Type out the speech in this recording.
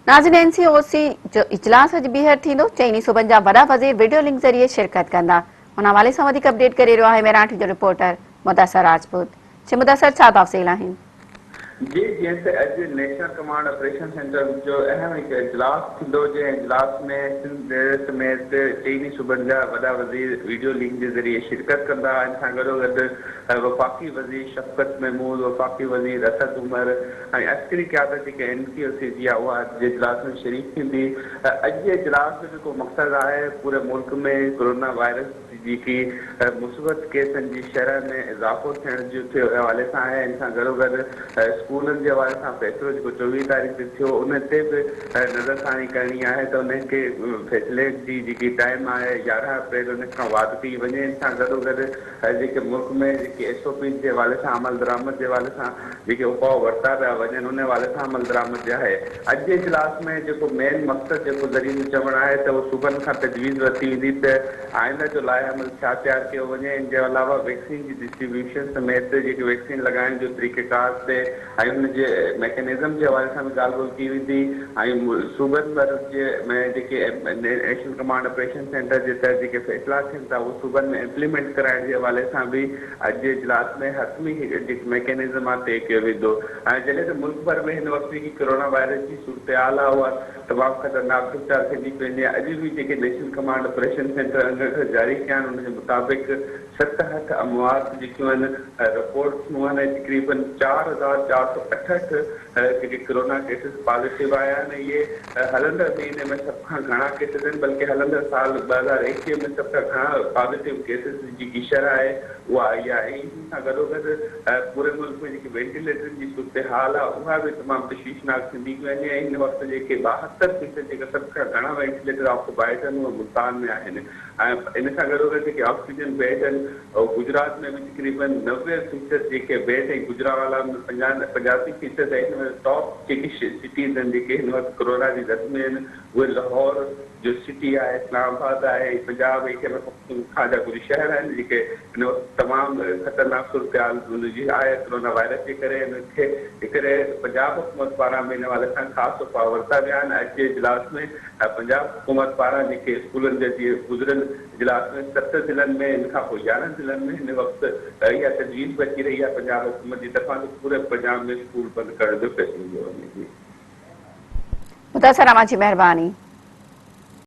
ناظرين اين سي او سي جو اجلاس اڄ ٻيهر ٿيندو، چئني صوبن جا وڏا وزير وڊيو لنڪ ذريعي شرڪت ڪندا. ان حوالي سان وڌيڪ اپڊيٽ ڪري رهيو آهي ميراٺي جو رپورٽر مدثر راجپوت. جي مدثر ڇا تفصيل آهن؟ جي جيئن ته اڄ نيشنل ڪمانڊ آپريشن سينٽر جو اهم هڪ اجلاس ٿيندو جنهن اجلاس ۾ سنڌ سميت چئني صوبن جا وڏا وزير وڊيو لنڪ جي ذريعي شرڪت ڪندا ان سان گڏوگڏ وفاقي وزير شفقت محمود، وفاقي وزير اسد عمر ۽ عسڪري قيادت جيڪا اين سي او سي جي آهي اها اڄ جي اجلاس ۾ شريڪ ٿيندي. اڄ جي اجلاس جو جيڪو مقصد آهي پوري ملڪ ۾ ڪورونا وائرس جي جيڪي مثبت ڪيسن جي شرح ۾ اضافو ٿيڻ جو ٿيو حوالي سان آهي ان سان گڏوگڏ اسڪولن جي حوالي سان فيصلو جيڪو 24 تاريخ تي ٿيو ان تي به نظرثاني ڪرڻي آهي ته ان کي فيصلي جي جيڪي ٽائيم آهي 11 اپريل ان کان واڌ ڪئي وڃي ان سان گڏوگڏ جيڪي ملڪ ۾ جيڪي ايس او پيز جي حوالي سان عملدرآمد جي حوالي سان جيڪي اپاء ورتا پيا وڃن ان حوالي سان عملدرآمد جي آهي. اڄ جي اجلاس ۾ جيڪو مين مقصد جيڪو ذريعن جو چوڻ آهي ته اهو صوبن کان تجويز ورتي ويندي ته آئنده جو لائحه عمل ڇا تيار ڪيو وڃي ان جي علاوه ويڪسين جي ڊسٽريبيوشن سميت جيڪي ويڪسين لڳائڻ جو طريقيڪار تي ۽ ان جي ميڪنزم جي حوالي سان به ڳالهه ٻولهه ڪئي ويندي ۽ صوبن ڀر جي ۾ جيڪي نيشنل ڪمانڊ آپريشن سينٽر جي تحت جيڪي فيصلا ٿين ٿا اهي صوبن ۾ امپليمينٽ ڪرائڻ جي حوالي سان به اڄ جي اجلاس ۾ حتمي جيڪي ميڪنزم آهي طئي ڪيو ويندو ۽ جڏهن ته ملڪ ڀر ۾ هن وقت جيڪي ڪرونا وائرس جي صورتحال آهي اها تمام خطرناڪ صورتحال ٿيندي پئي وڃي اڄ به جيڪي نيشنل ڪمانڊ آپريشن سينٽر انگ اکر جاري ڪيا آهن ان جي مطابق 67 اموات جيڪيون آهن رپورٽ ٿيون آهن ۽ تقريبن 4468 جيڪي ڪرونا ڪيسز پازيٽو آيا آهن ۽ اهي هلندڙ مهيني ۾ سڀ کان گهڻا ڪيسز آهن بلڪه هلندڙ سال 2021 ۾ سڀ کان گهڻا پازيٽو ڪيسز جي جيڪي شرح آهي اها آئي آهي ۽ ان سان گڏوگڏ پوري ملڪ ۾ جيڪي وينٽيليٽرن جي صورتحال آهي اها به تمام تشويشناڪ ٿيندي پئي وڃي ۽ هن وقت جيڪي 72 فيصد جيڪا سڀ کان گهڻا وينٽيليٽر آڪوپائيڊ آهن اهي ملتان ۾ آهن. ۽ ان سان گڏوگڏ جيڪي آڪسيجن بيڊ آهن اهي گجرات ۾ به تقريبن 90 فيصد جيڪي بيڊ ۽ گجرانوالا ۾ 85 فيصد ۽ هن وقت ٽاپ جيڪي سٽيز آهن جيڪي هن وقت ڪرونا جي زد ۾ آهن اهي لاهور جو سٽي آهي اسلام آباد آهي ۽ پنجاب ۽ خيبر پختونخوا جا ڪجهه شهر آهن جيڪي هن وقت تمام خطرناڪ صورتحال ان جي آهي ڪرونا وائرس جي ڪري ان کي ڪري پنجاب حڪومت پاران به ان حوالي سان خاص اپاء ورتا ويا آهن اڄ جي اجلاس ۾ پنجاب حڪومت پاران جيڪي اسڪولن جا جيئن گذريل اجلاس ۾ ست ضلعن ۾ ان کان پوء 11 ضلعن ۾ هن وقت اها تجويز به اچي رهي آهي پنجاب حڪومت جي طرفان ته پوري پنجاب ۾ اسڪول بند ڪرڻ جو فيصلو ڪيو وڃي. مدثر اوهان جي مهرباني.